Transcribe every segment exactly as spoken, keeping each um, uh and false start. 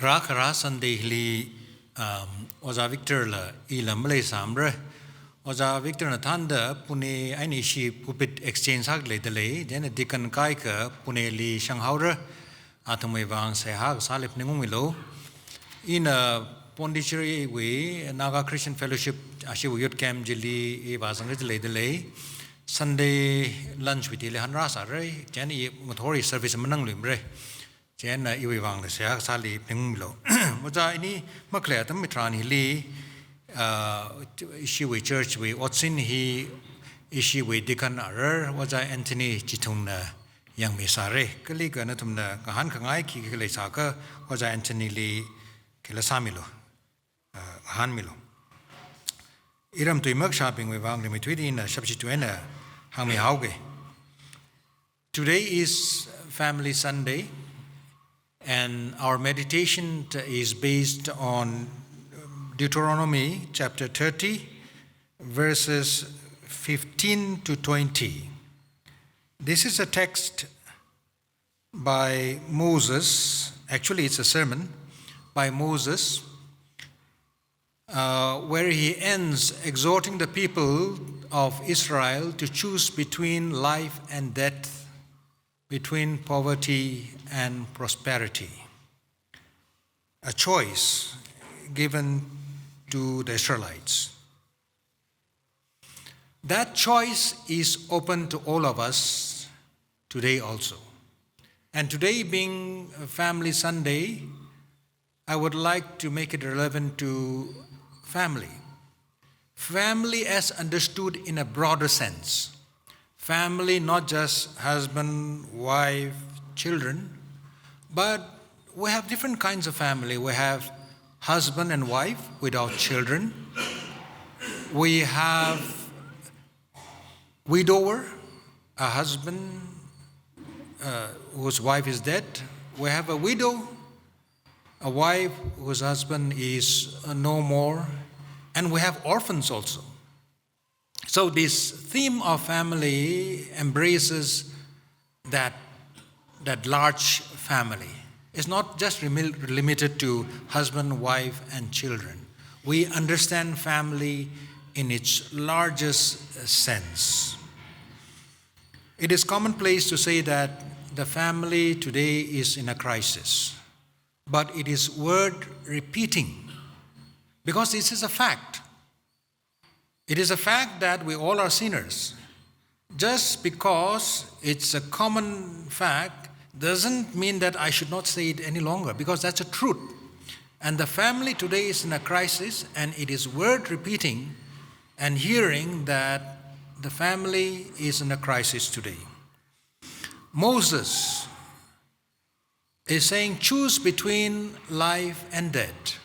Khara khara Sunday li, um, Ojā Victor la ila maleisāmara. Ojā Victor na thānda Pune eina ishi pulpit exchange sāda leidalei, chieina deacon kaikha Pune li shānghaora. Athumwui vang seihā kasāli phaningungmilu. Ina Pondicherry wui Naga Christian Fellowship ashiwui youth camp chili i vāzangda leidalei. Sunday lunch wui thili hāngrāsāra, chieina i ngathor i service manangluimara. Chieina iwui vangla seihā kasāli phaningungmilu. Ojā ini makhalei atam hitharan hili, ah, ishiwui church wui otsin hi ishiwui deacon arar, Ojā Anthony Chithungna yangmisāra. Kalikha nathumna ngahānkhangai khikha leisākha Ojā Anthony li khila sāmilu, ah, ngahānmilu. Iram tui makashābingwui vang rimeithuida ina shapshi tuina hāngmihaoga. Today is Family Sunday, and our meditation is based on Deuteronomy chapter thirty, verses fifteen to twenty. This is a text by Moses. Actually, it's a sermon by Moses, uh, where he ends exhorting the people of Israel to choose between life and death, between poverty and prosperity. A choice given to the Israelites. That choice is open to all of us today also. And today being Family Sunday, I would like to make it relevant to family. Family as understood in a broader sense. Family, not just husband, wife, children, but we have different kinds of family. We have husband and wife without children. We have widower, a husband, uh, whose wife is dead. We have a widow, a wife whose husband is, uh, no more. And we have orphans also. So this theme of family embraces that, that large family. It's not just remi-, limited to husband, wife, and children. We understand family in its largest sense. It is commonplace to say that the family today is in a crisis, but it is worth repeating because this is a fact. It is a fact that we all are sinners. Just because it's a common fact doesn't mean that I should not say it any longer, because that's a truth. And the family today is in a crisis, and it is worth repeating and hearing that the family is in a crisis today. Moses is saying, "Choose between life and death."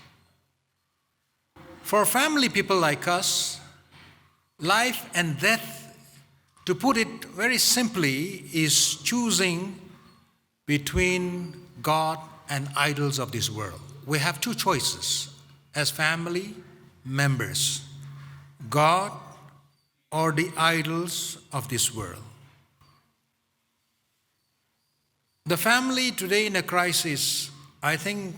For family people like us, life and death, to put it very simply, is choosing between God and idols of this world. We have two choices as family members: God or the idols of this world. The family today in a crisis, I think,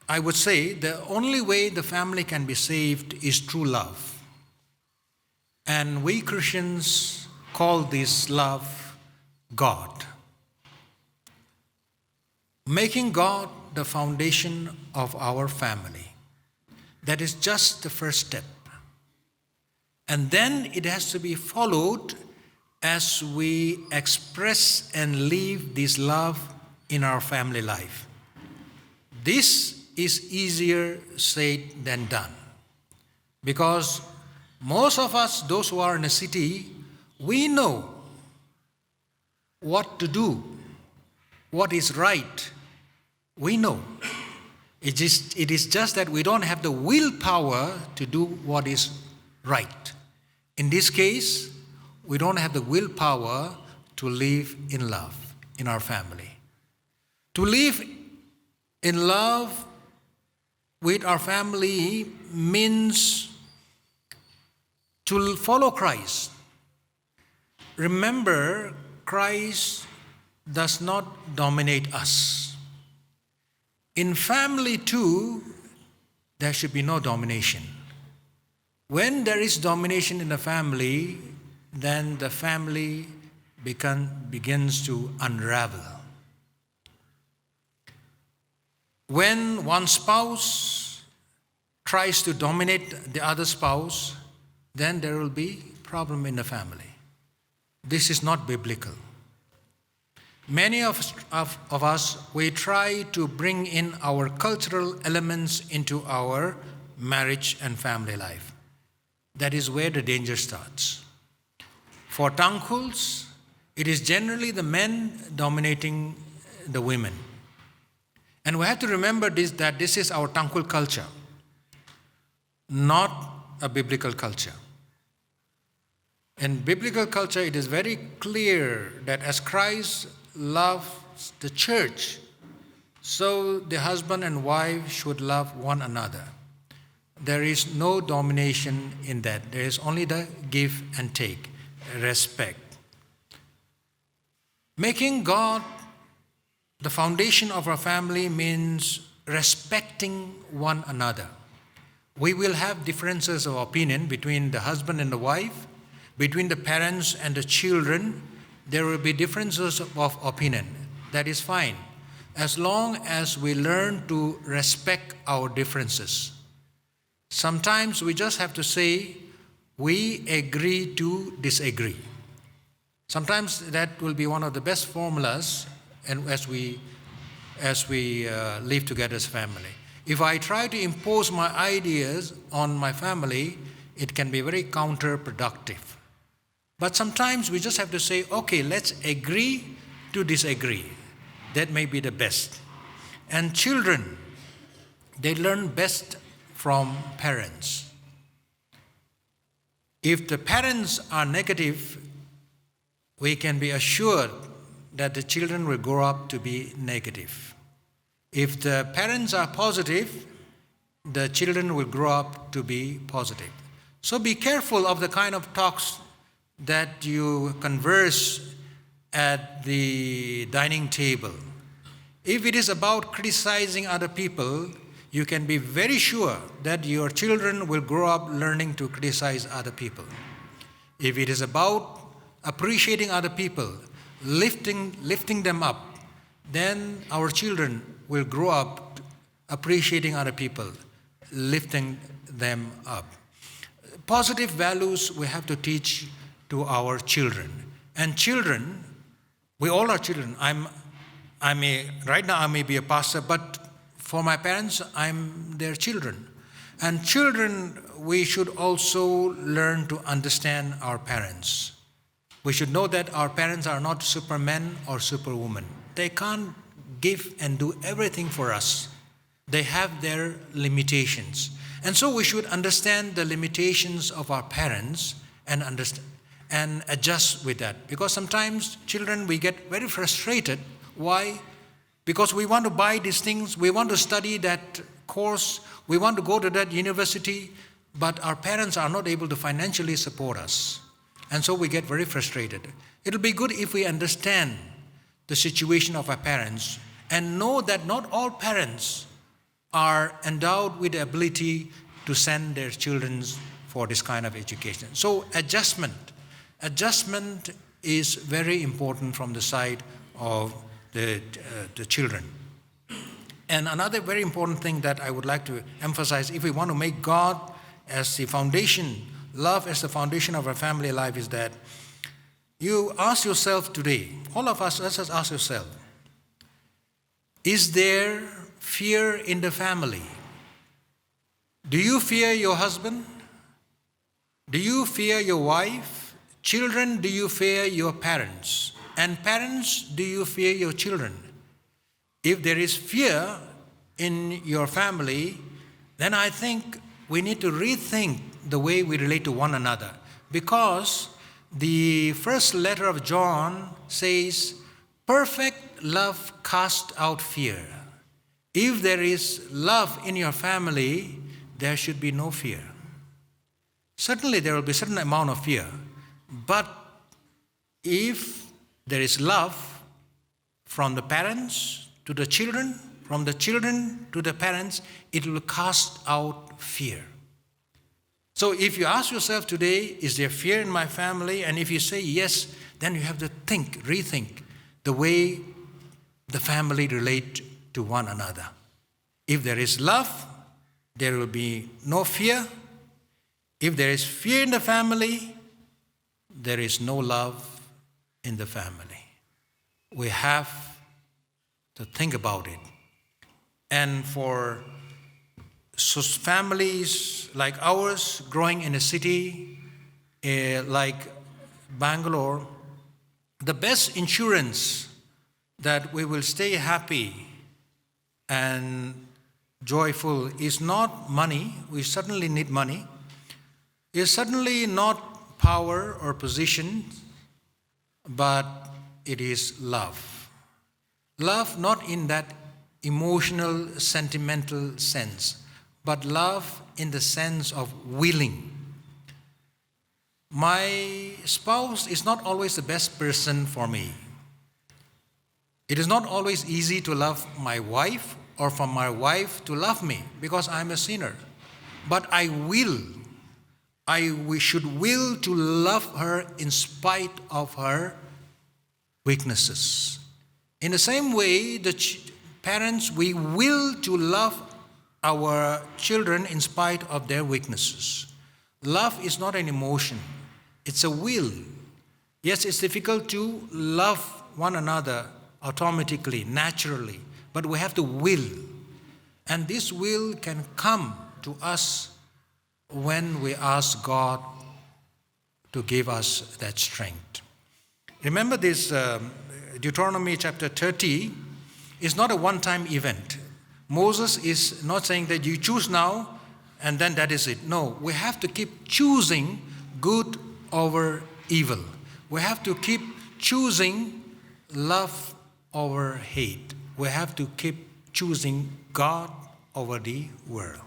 I would say the only way the family can be saved is through love. And we Christians call this love God. Making God the foundation of our family. That is just the first step. And then it has to be followed as we express and live this love in our family life. This is easier said than done, because most of us, those who are in a city, we know what to do, what is right, we know. It is, it is just that we don't have the willpower to do what is right. In this case, we don't have the willpower to live in love in our family. To live in love with our family means to follow Christ. Remember, Christ does not dominate us. In family too, there should be no domination. When there is domination in the family, then the family become, begins to unravel. When one spouse tries to dominate the other spouse, then there will be problem in the family. This is not biblical. Many of, of, of us, we try to bring in our cultural elements into our marriage and family life. That is where the danger starts. For Tangkhuls, it is generally the men dominating the women. And we have to remember this, that this is our Tangkhul culture, not a biblical culture. In biblical culture, it is very clear that as Christ loves the church, so the husband and wife should love one another. There is no domination in that. There is only the give and take, respect. Making God the foundation of our family means respecting one another. We will have differences of opinion between the husband and the wife, between the parents and the children. There will be differences of opinion. That is fine, as long as we learn to respect our differences. Sometimes we just have to say, "We agree to disagree." Sometimes that will be one of the best formulas, and as we, as we, uh, live together as family. If I try to impose my ideas on my family, it can be very counterproductive. But sometimes we just have to say, "Okay, let's agree to disagree." That may be the best. And children, they learn best from parents. If the parents are negative, we can be assured that the children will grow up to be negative. If the parents are positive, the children will grow up to be positive. So be careful of the kind of talks that you converse at the dining table. If it is about criticizing other people, you can be very sure that your children will grow up learning to criticize other people. If it is about appreciating other people, lifting, lifting them up, then our children will grow up appreciating other people, lifting them up. Positive values we have to teach to our children. And children, we all are children. I'm, I may, right now I may be a pastor, but for my parents, I'm their children. And children, we should also learn to understand our parents. We should know that our parents are not supermen or superwomen. They can't give and do everything for us. They have their limitations. And so we should understand the limitations of our parents and underst-, and adjust with that. Because sometimes children, we get very frustrated. Why? Because we want to buy these things, we want to study that course, we want to go to that university, but our parents are not able to financially support us. And so we get very frustrated. It'll be good if we understand the situation of our parents and know that not all parents are endowed with the ability to send their children for this kind of education. So adjustment, adjustment is very important from the side of the, uh, the children. And another very important thing that I would like to emphasize, if we want to make God as the foundation, love as the foundation of our family life, is that you ask yourself today, all of us, let's just ask yourself, is there fear in the family? Do you fear your husband? Do you fear your wife? Children, do you fear your parents? And parents, do you fear your children? If there is fear in your family, then I think we need to rethink the way we relate to one another. Because the first letter of John says, "Perfect love casts out fear." If there is love in your family, there should be no fear. Certainly, there will be certain amount of fear. But if there is love from the parents to the children, from the children to the parents, it will cast out fear. So if you ask yourself today, "Is there fear in my family?" And if you say yes, then you have to think, rethink the way the family relate to one another. If there is love, there will be no fear. If there is fear in the family, there is no love in the family. We have to think about it. And for sus-, families like ours growing in a city, eh, like Bangalore, the best insurance that we will stay happy and joyful is not money. We certainly need money. It's certainly not power or position, but it is love. Love not in that emotional, sentimental sense, but love in the sense of willing. My spouse is not always the best person for me. It is not always easy to love my wife or for my wife to love me because I am a sinner. But I will, I wi-, should will to love her in spite of her weaknesses. In the same way, the ch-, parents, we will to love our children in spite of their weaknesses. Love is not an emotion, it's a will. Yes, it's difficult to love one another automatically, naturally, but we have to will. And this will can come to us when we ask God to give us that strength. Remember this, um, Deuteronomy chapter thirty is not a one-time event. Moses is not saying that you choose now and then that is it. No, we have to keep choosing good over evil. We have to keep choosing love over hate. We have to keep choosing God over the world.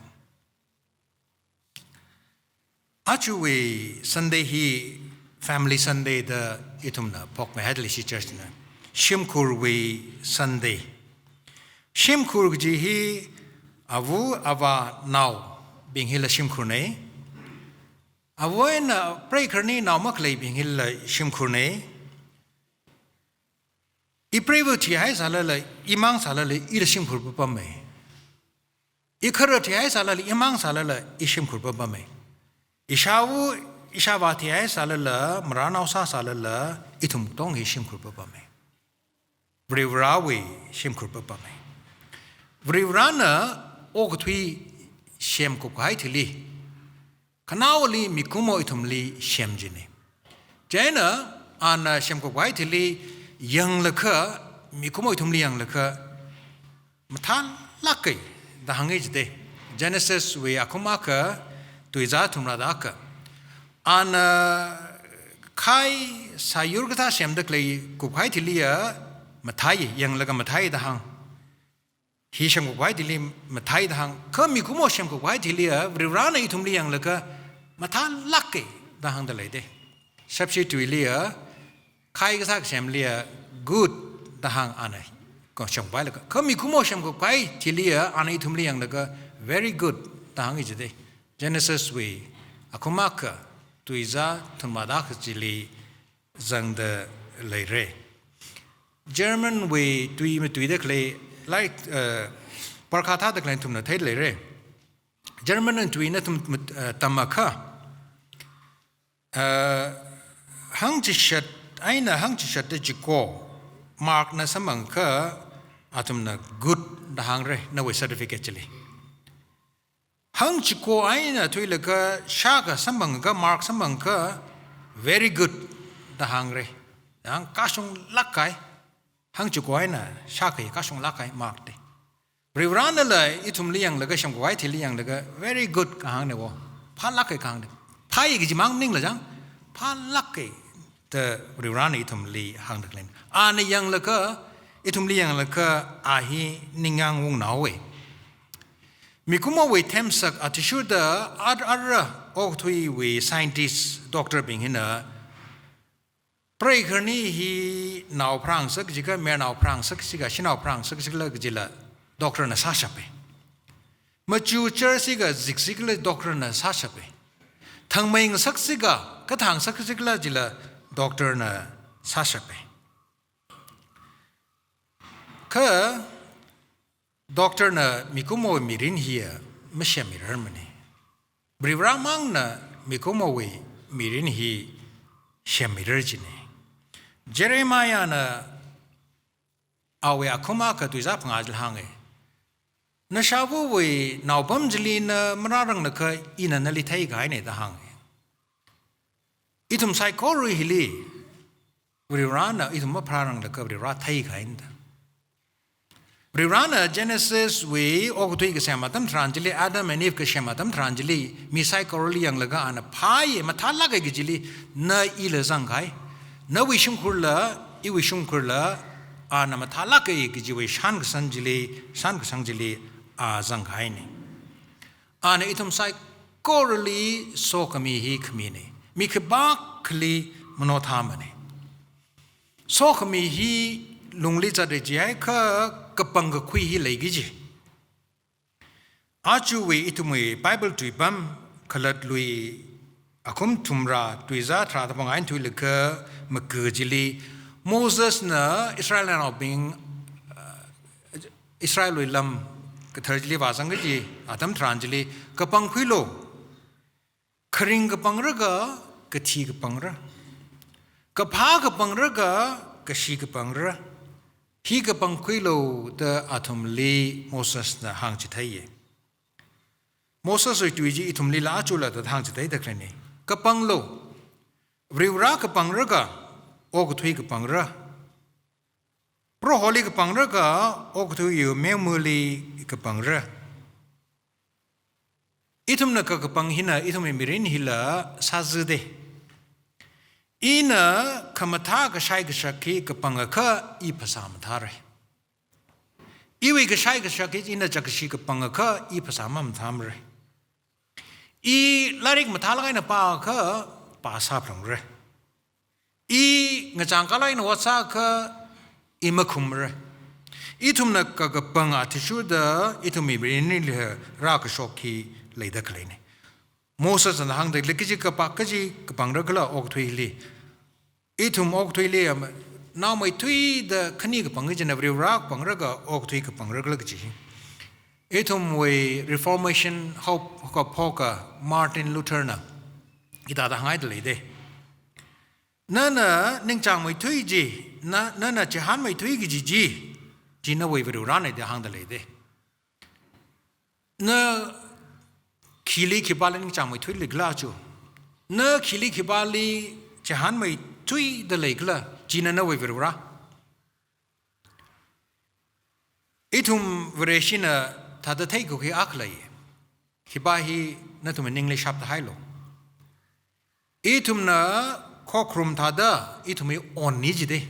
Achuwui Sunday hi Family Sunday da ithumna phokmihai dalei ishi church na. Shimkhurwui Sunday. Shimkhur kaji hi ava, avā, naobing hila shimkhurna. Avā eina preikhararni nao makhaleibing hila shimkhurna. Ipreiva thihai sālala, imang sālala, ila shimkhur papama. Ikhara thihai sālala, imang sālala, ishimkhur papama. Ishāva, ishāvā thihai sālala, marānao sā sālala, ithum katonga hi shimkhur papama. Varivarāwui shimkhur papama. Varivarāna okathui semkupkahai thili, khanaowali mikumo ithumli sem jina. Chieina ana semkupkahai thili yanglaga, mikumo ithumli yanglaga, mathālāka da hānga jida. Genesis wui akhum akha, tuizā thumrāda akha. Ana khai sāyur kathā semda khalei kupkahai thiliya mathāi, yanglaga mathāi da hāng. Hi semkupkahai thili mathāi da hāng, kha mikumo semkupkahai thiliya, Varivarāna ithumli yanglaga mathālāka da hāngda leida. Shapshi tuiliya, khai kasā kasemliya good da hāng ana, ko semkupkahailaga. Kha mikumo semkupkahai thiliya, ana ithumli yanglaga very good da hānga jida. Genesis wui akhum akha, tuizā thumrāda akha chili zangda leira. German wui tui matuida khalei, like, uh, parkha thāda khalei ithumna theida leira. German wui tui nathum mat-, uh, tamakha, uh, hangchishat eina hangchishat da chiko, mark na samphangakha athumna good da hāngra, nawui certificate chili. Hangchiko eina thuilaga shākha samphangakha, mark samphangakha, very good da hāngra. Yang kashunglāk kahai. Hangchiko eina shākha hi kashunglāk kahai mark da. Varivarānala ithumli yanglaga, semkupkahai thili yanglaga, very good kahāngna wo. Phālāka kahāngna. Phāya kaji mang maningla chang, phālāka da Varivarāna ithumli hāngda khaleina. Ana yanglaga, ithumli yanglaga, a hi ningyāng unghaowa. Mikumowui themsak athishurda ar-, ara okathuiwui scientist, doctor bing hina, preikhararni hi nao pharāngasak jiakha, mayarnao pharāngasak jiakha, shanao pharāngasak jiakhala kajila, doctor na sāshape. Machu char sika zikzikla doctor na sāshape. Thangmei ngasak sika, kathang sak sikla jila doctor na sāshape. Kha doctor na mikumo mirin hiya mashemirarmane. Varivaramangna mikumowui mirin hi shemirar jine. Jeremiah na awui akhum akha tuizā phangā jila hānge. Nashāvawui naopam chili na marāranglakha ina nali theikahaine da hānge. Ithum saikora hili Varivarana ithum mapharāranglakha Varivara theikahaina da. Varivarana Genesis wui okathui kasem atam tharan chili, Adam and Eve kasem atam tharan chili, mi saikorali yanglaga ana phāye, mathālāke kajili, na ila zangkahai. Nawui shimkhurla, iwui shimkhurla, ana mathālāke kajiwui shankasang chili, shankasang chili, a zangkahaine. Ana ithum saikorali sokhami hi khamine. Mi khipākhali manothāmane. Sokhami hi lungli zatra jihaiakha kapangkakhui hi leiki ji. Aruiwui ithumwui Bible tuipam Khalatlui akhum thumrā tuizā tharāda phangā eina thuilaga maga chili Moses na Israelnaobing, uh, Israelwui lam kathar chili vāzang kaji atam tharan chili kapangkhuilu. Kharing kapangra kha, kathi kapangra. Kaphā kapangra kha, kashi kapangra. Hi kapangkhuilu da athumli Moses na hāngchitheiye. Moses wui tui chi ithumlila achula da hāngchitheida khaleine. Kapanglu. Varivara kapangra kha, okathui kapangra. Proholi kapangra kha, okathuiwui meomali kapangra. Ithumna kakapang hina, ithumwui mirin hila sāzade. Ina khamathā kashai kashak hi kapangakha i phasā mathāra. Iwui kashai kashak hi ina chakashi kapangakha i phasā mamathāmara. I lairik mathālāk eina pāakha pā sāphalungra. I ngachang kala eina ot sāakha i makhumra. Ithumna kakapang athishurda ithumwui mirinli rākashok hi leida khaleine. Moses na hāngda lei kaji kapā kaji kapangra khala okathuili. Ithum okathuili am, naomeithuida khani kapang kajina Varivara kapangra kha okathui kapangra khala kaji. Ithumwui Reformation hao kaphoka Martin Luther na hithāda hānghaida leide. Nana ningchāngmeithui ji, na, nana chihānmeithui kaji chi, chi nawui Varivarane da hāngda leide. Na khili khipāli ningchāngmeithuili khala chu. Na khili khipāli chihānmeithuida lei khala, china nawui Varivara. Ithum Vareshina thāda theikakhui akha lei. Khipā hi nathum ningli shapta hailu. Ithumna khokharum thāda, ithum hi onna jide.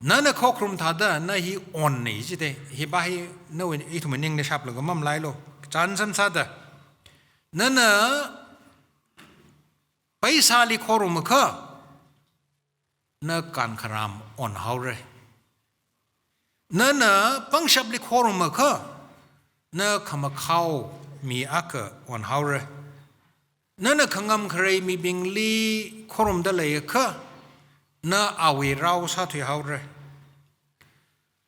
Nana khokharum thāda, na hi onna jide. Khipā hi nawui ithum ningli shaplaga mamalailu. Chānsam sāda. Nana paisāli khorumakha, na kankharam onhaora. Nana pangshapli khorumakha, na khamakhao mi akha onhaora. Nana khangam kharei mibingli khorumda leiakha, na awui rao sāthuihaora.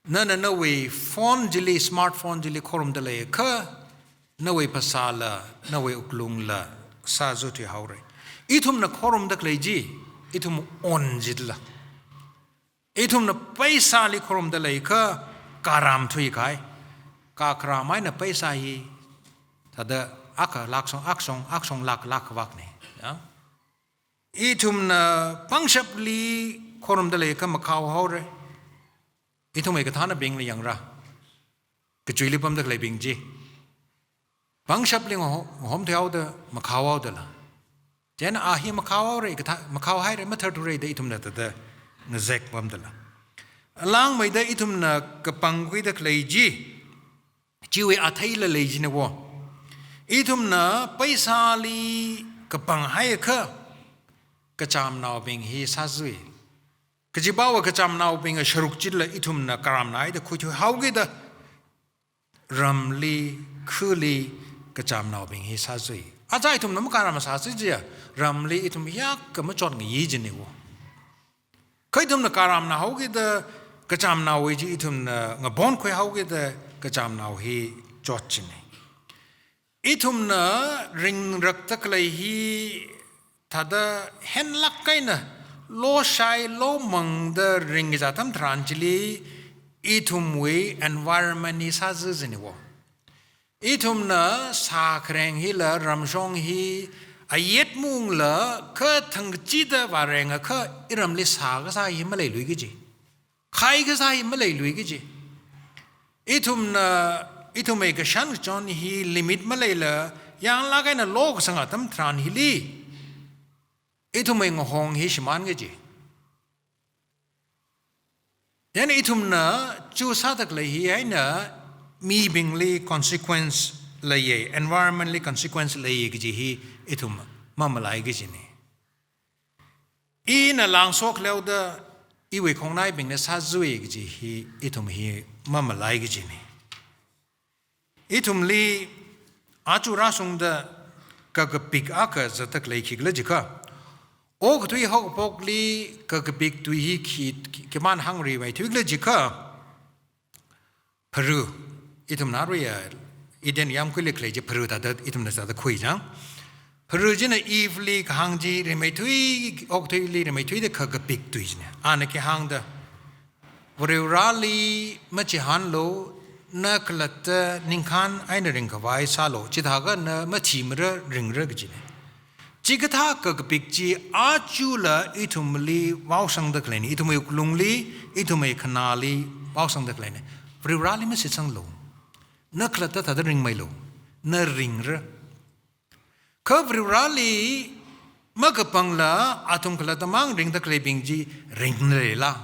Nana nawui phone chili, smartphone chili khorumda leiakha, nawui phasāla, nawui wuklungla sāzuthuihaora. Ithumna khorumda khalei chi, ithum onna jidala. Ithumna paisāli khorumda leiakha, karam thuikahai. Kakharam eina paisā hi thāda akha lākshong, akshong, akshong lāk, lāk khavakne. Ya? Ithumna pangshapli khorumda leiakha makhao haora. Ithumwui kathānabingli yangra. Kachuili pamda khaleibing chi. Pangshapli ngaho-, ngahomthuihaoda, makhaohaodala. Chieina a hi makhaohaora, kathā, makhaohaira, matharthura da ithumna thāda ngazek pamdala. Alangmeida ithumna kapangkhuida khalei chi, chiwui atheila lei jina wo. Ithumna paisāli kapanghaiakha, kachamnaobing hi sāzui. Kajipāva kachamnaobingwui sharuk chila ithumna karamnaida khuithuihaokida, ramli, khali kachamnaobing hi sāzui. Aja ithumna makaram sāsi jiakha, ramli ithum hiyākha machotngayi jina wo. Kha ithumna karamna haokida kachamnaowui chi ithumna ngabonkhui haokida kachamnao hi chot jina. Ithumna ringrakta khalei hi thāda henlāk eina loshai lomangda ringkazā atam tharan chili ithumwui environment hi sāzui jina wo. Ithumna sākhareng hila ramshong hi ayet mungla kha thangkachida vārenga kha iramli sākasā hi maleilui kaji. Khaikasā hi maleilui kaji. Ithumna, ithumwui kashan kachon hi limit maleila, yanglāk eina lokasang atam tharan hili ithumwui ngahong hi shimān kaji. Chieina ithumna chu sāda khalei hi eina mibingli consequence leiya, environment li consequence leiya kaji hi ithum mamalai kajina. Ina langshok leoda iwui khongnaibingna sāzui kaji hi ithum hi mamalai kajina. Ithumli aja rāshungda kakapik akha zatda khalei khikhala jiakha, okathui haokaphokli kakapik tui hi khi, khi, khimān hāngrimeithui khala jiakha, pharu, ithumna aruiya Eden yāmkuili khalei chi pharu thāda ithumna sāda khui chang. Pharu china Eve li kahāng chi rimeithui, okathuili rimeithuida kakapik tui china. Ana khi hāngda, Varivarali machihānlu, na khalatta ningkhān eina ringkhavai sālu, chithākha na mathimara ringra kajina. Chikathā kakapik chi ajala ithumli vaosangda khaleina, ithumwui wuklungli, ithumwui khanāli vaosangda khaleina. Varivarali mashitsanglu. Na khalatta thāda ringmeilu. Na ringra. Kha Varivarali makapangla athum khalatta mang ringda khaleibing chi ringleila.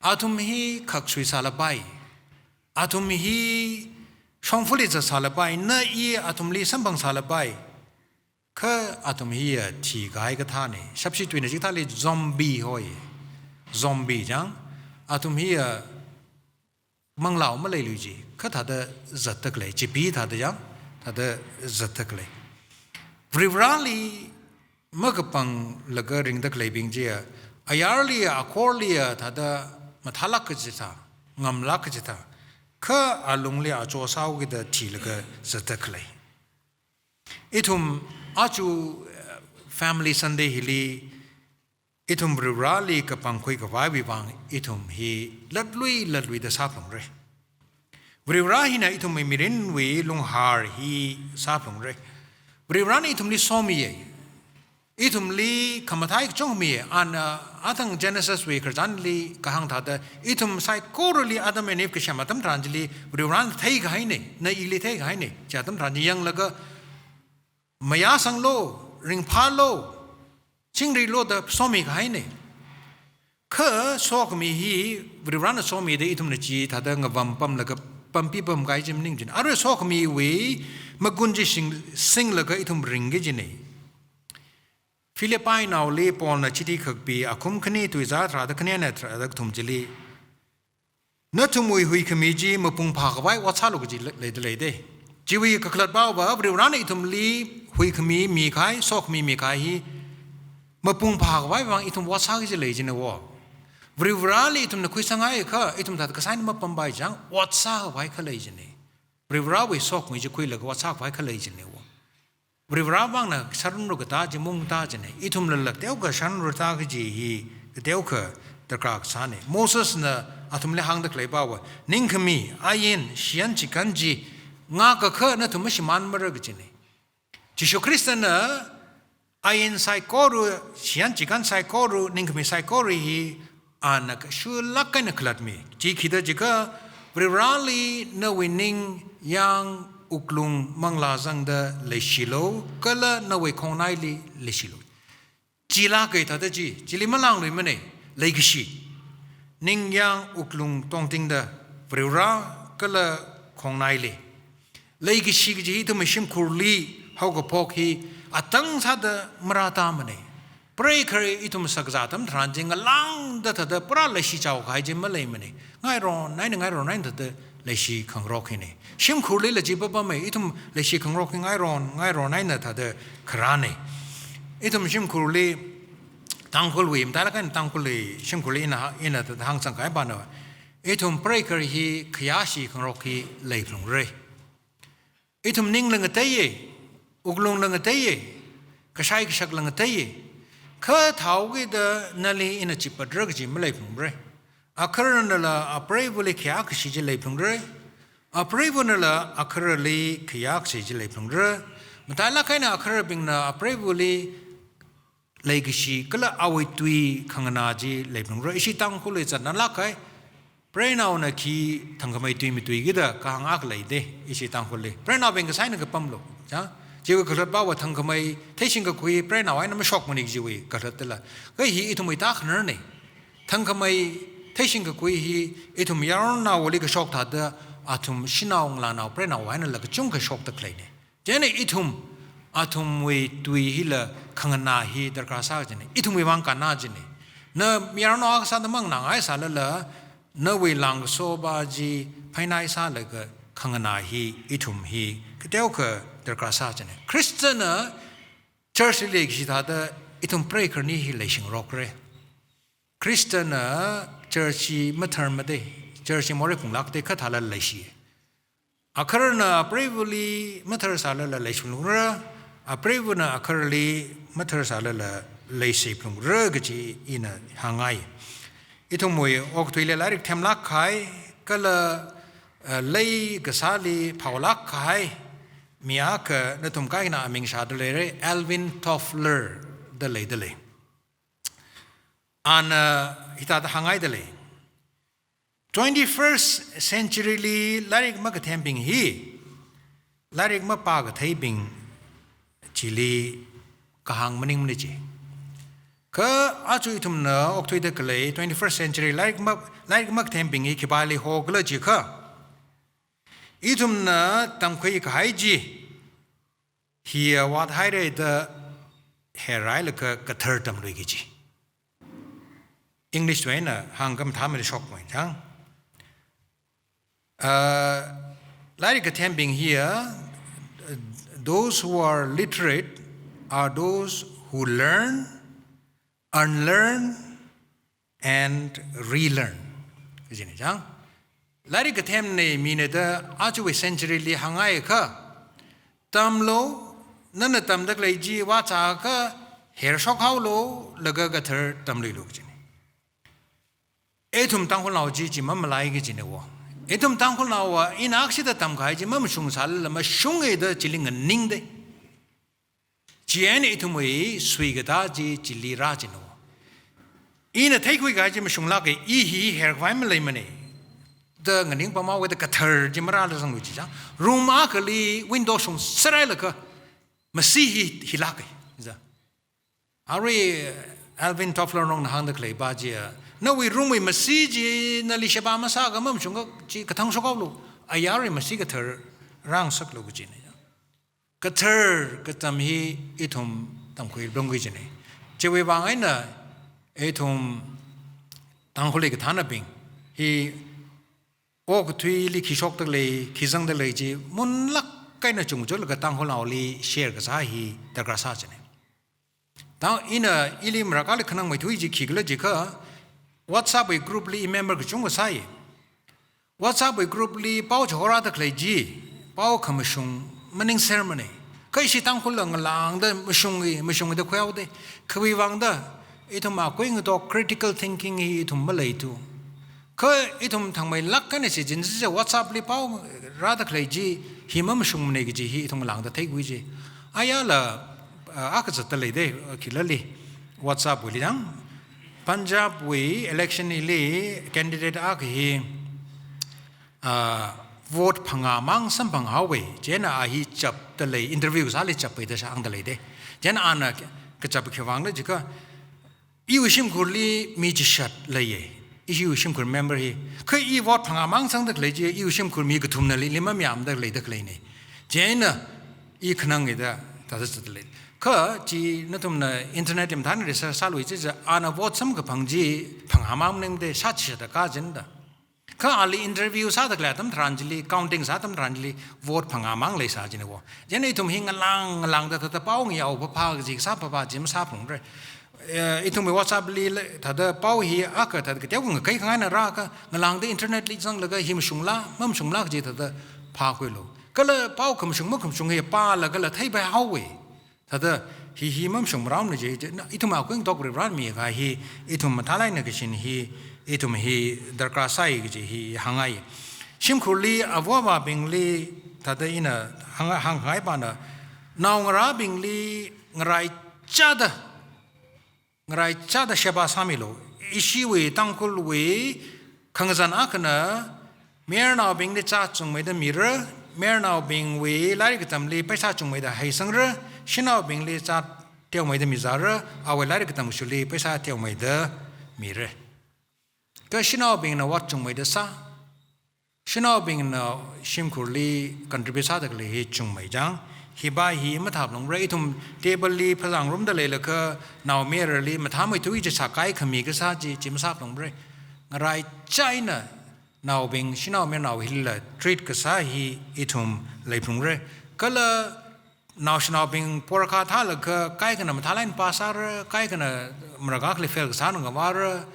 Athum hi khaksui sālapai. Athum hi shongfali zatsālapai. Na i athumli samphang sālapai. Kha athum hiya thikahai kathāna. Shapshi tuina chikathāli zombie hoi. Zombie chang. Athum hiya manglao maleilui chi, kha thāda zatda khalei, chipi thāda yang, thāda zatda khalei. Varivarali makapanglaga ringda khaleibing chiya, ayarliya, akhorliya, thāda mathālāk kachithā, ngamlāk kachithā, kha alungli acho sāhaokida thilaga zatda khalei. Ithum aja, eh, Family Sunday hili, ithum Varivarali kapangkhui khavaiwui vang ithum hi latlui latluida sāphalungra. Varivara hina ithumwui mirinwui lunghār hi sāphalungra. Varivarana ithumli somiya. Ithumli khamathā kachungkha miya. Ana athang Genesis wui khararchanli kahāng thāda, ithum saikorali Adam and Eve kasem atam tharan chili Varivarana theikahaina, na ili theikahaina. Chi atam tharan chi yanglaga mayāsanglu, ringphālu, chingrilu da somikahaina. Kha sokhami hi Varivarana somida ithumna chithāda ngavām pamlaga pampi pamkahai chi maningching. Arui sokhamiwui magun chi sing, singlaga ithum ringki kajina. Philippi naoli Paulna chithi kakapi akhum khani tuizā tharāda khani eina tharāda kathum chili, nathumwui huikhami chi mapung phākhavai ot sālu kaji le-, leida leida. Chiwui kakhalatva Varivarana ithumli huikhami mikahai, sokhami mikahai hi mapung phākhavai vang ithum ot sāki kaji lei china wo. Varivarali ithumna khuisangakha, ithum thāda kasā eina mapampai chang, ot sākhavai khalei china. Varivarawui sokhami chi khuilaga ot sākhavai khalei china wo. Varivara vangna sharunra katā chi mungtā china. Ithumlala kateokha sharunra tā kaji hi kateokha darkar kasāna. Mosesna athumli hāngda khaleiva, ningkhami, ain, shiyan chikān chi ngakakha nathum mashimānmara kajina. Jishu Khristana ain saikora, shiyan chikān saikora, ningkhami saikora hi ana kashulāk eina khalatmi. Chi khida jiakha, Varivarali nawui ning, yāng, wuklung, manglā zangda leishilu, kala nawui khongnaili leishilu. Chila kathāda chi, chili malāngluimana, leikashi. Ning, yāng, wuklung tongtingda Varivara kala khongnaili leikashi kaji hi ithumwui shimkhurli haokaphok hi atang sāda marātāmana. Preikhare ithum shakzā atam tharan chi ngalāngda thāda pura leishichao kahai chi maleimana. Ngairon eina, ngairon eina thāda leishi khangarok hina. Shimkhurlila chi papamei, ithum leishi khangarok hi ngairon, ngairon eina thāda kharāna. Ithum shimkhurli Tangkhulwui, matailāk eina Tangkhulwui, shimkhurli ina, ina thāda hāngsangkahai pana. Ithum preikar hi khayāshi khangarok hi leiphalungra. Ithum ningla ngateiya, wuklungla ngateiya, kashai kashakla ngateiya. Kha thaokida nali ina chipatra kaji maleiphalungra. Akharanala apreivali khayākashi chi leiphalungra. Apreivānala akharali khayākashi chi leiphalungra. Matailāk eina akharabingna apreivali leikashi kala awui tui khanganā chi leiphalungra. Ishi Tangkhulli zatnālāk kahai, preinaona khi thangkhamei tui matuikida kahāng akha leida, ishi Tangkhulli. Preinaobing kasā eina kapamlu. Chang, chiwui kakhalatpava thangkhamei theishingkakhui preinao eina mashokmana kajiwui kakhalatla. Kha hi ithumwui tākhanarna. Thangkhamei theishingkakhui hi ithum yaronnaoli kashok thāda athum shanao ngalānao preinao einala kachungkha shokda khaleina. Chieina ithum, athumwui tui hila khanganā hi darkar sā kajina. Ithumwui vang kannā kajina. Na yaronao akha sāda manganāngai sālala, nawui lāngkasopa chi phainai sālaga khanganā hi, ithum hi kateokha darkar sā kajina. Khristana church li leikashi thāda ithum preikar ni hi leishingarokra. Khristana church hi matharmada, church hi morei phunglākda kha thālala leishi. Akharana apreivali mathar sālala leishiphalungra, apreivana akharali mathar sālala leishiphalungra kaji ina hāngngai. Ithumwui okathuili lairik themlāk kahai, kala, eh, lei kasāli phaolāk kahai mi akha nathum kaikhana aming shāda leira, Alvin Toffler da leida lei. Ana hithāda hāngngaida lei. Twenty-first century li lairik makathembing hi, lairik mapā katheibing chili kahāng maningmana ji. Kha aja ithumna okthuida khalei twenty-first century lairik ma-, lairik makathembing hi khipāli hokhala jiakha, ithumna tamkhui kahai chi hiya vāthaira da herhailaga kathar tamluiki ji. English wui eina hāngakha mathāmeida shokmei chang. Uh, lairik kathembing hiya, uh, those who are literate are those who learn, unlearn, and relearn kajina chang. Lairik kathemna mina da ajawui century li hāngngaiakha, tamlu, nana tamda khalei chi vāzāakha hershok haolu, laga kathar tamluilu kajina. Ithum Tangkhulnao chi chi mamalai kajina wo. Ithum Tangkhulnaova ina akshida tamkahai chi mamashung sālala mashunga da chili nganingda. Chieina ithumwui suikatā chi chili rā kajina wo. Ina theikhui kahai chi mashunglāka, i hi herkhavai maleimana da nganingpamhaowa da kathar chi marāla sanglu ji chang. Room akhali window shungserhailaga masi hi, hilāka. Za. Arui Alvin Toffler nongna hāngda khaleipa chiya, nawui room wui masi chi nali sheba masāakha mamashungakha chi kathang shok haolu. Ayarwui masi kathar rāngasaklu kajina. Kathar katam hi ithum tamkhui phalungki kajina. Chiwui vang eina ithum Tangkhulli kathānabing hi okathuili khi shokda lei, khi zangda lei chi munlāk eina chungchulaga Tangkhulnaoli share kasā hi darkar sā kajina. Tang ina ili marākhali khanangmeithui chi khikhala jiakha, WhatsApp wui group li i member kachungkha sāi. WhatsApp wui group li pao chihorāda khalei chi, pao khamashung maningsermana. Kha ishi Tangkhulla ngalāngda mashungi, mashungi da khuihaoda. Khiwui vang da, ithum akui ngatok critical thinking hi ithum maleithu. Kha ithum thangmeilāk eina shichinsi WhatsApp li pao rāda khalei chi, hi mamashungmana kaji hi ithum ngalāngda theikhui ji. Ayala, ah, akha zatda leida, ah, khilali, WhatsApp wuili chang. Punjab wui election hili candidate akha hi, ah, vote phangā mang samphang haowa. Chieina a hi chapda lei, interview sāli chappai da shāngda leida. Chieina ana kachap khiwui vangla jiakha, iwui shimkhurli mi chishat leiya. Iwui shimkhur member hi. Kha i vote phangā mang sangda khalei chi, iwui shimkhur mi kathumnali, li mamayāmda leida khaleina. Chieina i khananga da, thāda zatda lei. Kha chi nathumna internet li mathāna research sālui chiakha, ana vote samkaphang chi phangā mang maningda shāchishat da kajina da. Kha ali interview sāda khalei atam tharan chili, counting sā atam tharan chili, vote phangā mang leisā jina wo. Chieina ithum hi ngalāng, ngalāngda thāda pao ngayao phāphā kaji kasā phāphā chi masāphalungra. Eh, ithumwui WhatsApp li le, thāda pao hi akha thāda kateokha ngakai khangaina rākha, ngalāngda internet li zanglaga hi mashungla, mamashungla kaji thāda phākhuilu. Kala pao khamashung makhamashung hi pālaga kala theipai haowa. Thāda hi hi mamashung marāmana chi, chi, na, ithum akui ngatok Varivarana mikahai hi, ithum mathālāk eina kashin hi, ithum hi darkar sāi kaji hi hāngngai. Shimkhurli ava avābingli thāda ina hāng, hāngkhangai pana, naongarābingli ngaraichāda, ngaraichāda sheba sāmilu. Ishiwui Tangkhulwui khangazan akhana, mayarnaobingli chā chungmeida mira, mayarnaobingwui lairik katamli paisa chungmeida heisangra, shanaobingli chā teomeida mizāra, awui lairik katam kashuli paisa teomeida mira. Kha shanaobingna ot chungmeida sā, shanaobingna shimkhurli contribute sāda khalei hi chungmei chang, hiva hi mathāphalungra. Ithum table li phazāngarumda leilakha, naomayarali mathāmeithui chi sākaikhami kasā chi, chi masāphalungra. Ngaraichā eina naobing, shanao mayarnao hilila treat kasā hi ithum leiphalungra. Kala naoshinaobing porkha thālakha, kaikhana mathālāk eina pass sāra, kaikhana marākha khalei fail kasāna ngavāra.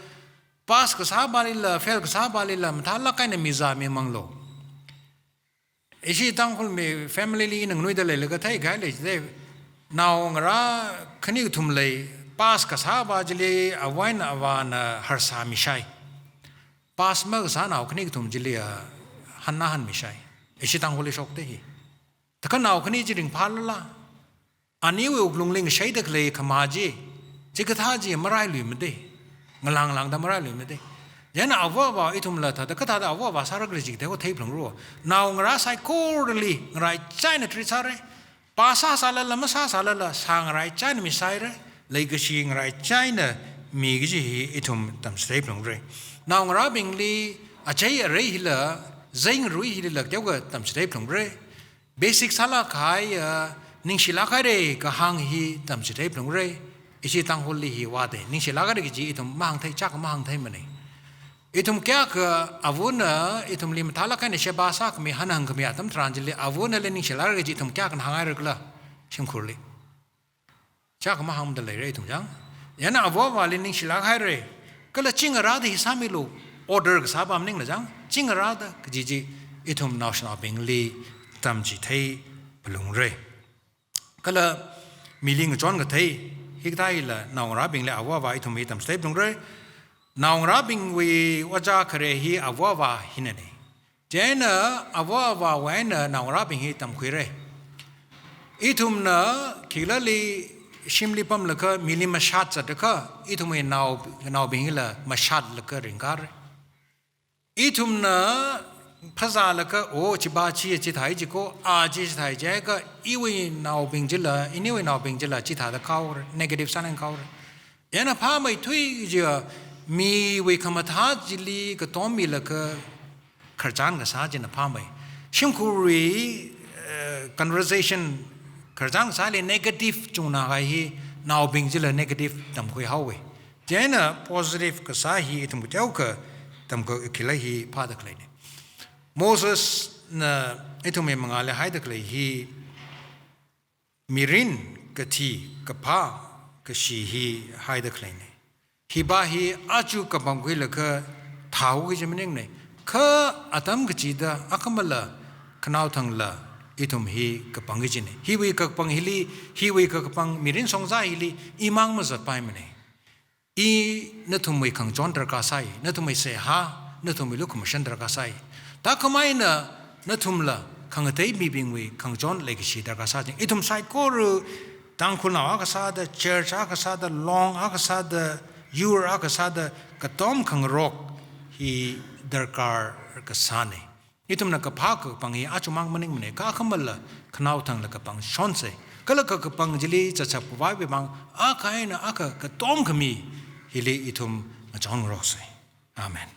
Pass kasāvalila, fail kasāvalila, mathālāk eina mizā mimanglu. Ishi Tangkhul mi family li ina nganuida leilakha theikahai lei jide, naongarā khani kathum lei, pass kasāva chili avā eina avāna harsāmishai. Pass makasā nao khani kathum chili a hānna hānmishai. Ishi Tangkhulli shokta hi. Thākha nao khani chi ringphālala, aniwui wuklungli ngashaida khalei khamā chi, chikathā chi marailuimade. Ngalāng ngalāngda marailuimade. Chieina ava avā ithumla thāda kathāda ava avā sāra khala chi kateokha theiphalungra. Naongarā saikorali ngaraichā eina treat sāra. Pass sāsālala, masāsālala, sāngaraichā eina misaira. Leikashi ngaraichā eina mi kaji hi ithum tamchitheiphalungra. Naongarābingli achei arei hila, zeingarui hilila kateokha tamchitheiphalungra. Basic sālāk kahai, ah, ningshilāk haira kahāng hi tamchitheiphalungra. Ishi Tangkhulli hi vāda, ningshilāk haira kaji ithum mahāngthei, chāk mahāngtheimana. Ithum kayākha avana ithumli mathālāk eina sheba sākhami, hānhāngkhami atam tharan chili, avanali ningshilāk haira kaji ithum kayākhana hāngngaira khala, shimkhurli. Chāk mahāngda leira ithum chang. Chieina ava avāli ningshilāk haira. Kala chingarāda hi sāmilu, order kasāva maningla chang. Chingarāda kaji chi ithum naoshinaobingli tamchitheiphalungra. Kala mili ngachon kathei, hikathā hila naongarābingli ava avā ithum hi tamchitheiphalungra. Naongarābingwui ojā khare hi ava avā hinana. Chieina ava avāwui eina naongarābing hi tamkhuira. Ithumna khikhalali shimli pamlakha, mili mashat zatlakha, ithumwui nao, naobing hila mashatlaga ringkara. Ithumna phazālaga, o, chiva chi chithai jiko, a chi chithai jiakha, iwui naobing chila, iniwui naobing chila chithāda kaora, negative sāningkaora. Chieina phāmeithui chiya, miwui khamathā chili katom milaga khararchan kasā china phāmei. Shimkhurwui, eh, conversation khararchan kasāli negative chungna kahai hi, naobing chila negative tamkhui haowa. Chieina positive kasā hi ithum kateokha tamkhui khikhala hi phāda khaleina. Mosesna ithumwui mangāli haida khalei hi, mirin, kathi, kaphā, kashi hi haida khaleina. Hiva hi aja kapangkhuilaga thao kaji maningmana. Kha atam kachida akhamala khanaothangla ithum hi kapang kajina. Hiwui kakapang hili, hiwui kakapang mirin shongza hili imang mazatpaimana. I nathumwui khangachon darkar sai, nathumwui seihā, nathumwui lukhamashan darkar sai. Thākhamei eina nathumla khangatei mibingwui khangachon leikashi darkar sai. Ithum saikora Tangkhulnao akha sāda, church akha sāda, long akha sāda, yur akha sāda, katom khangarok hi darkar kasāna. Ithumna kaphā kakapang hi aja mang maningmana, kha akhamala khanaothangla kapangshonsa. Kala kakapang chili zatshap khavaiwui vang akha eina akha katom khami hili ithum ngachon ngaroksa. Amen.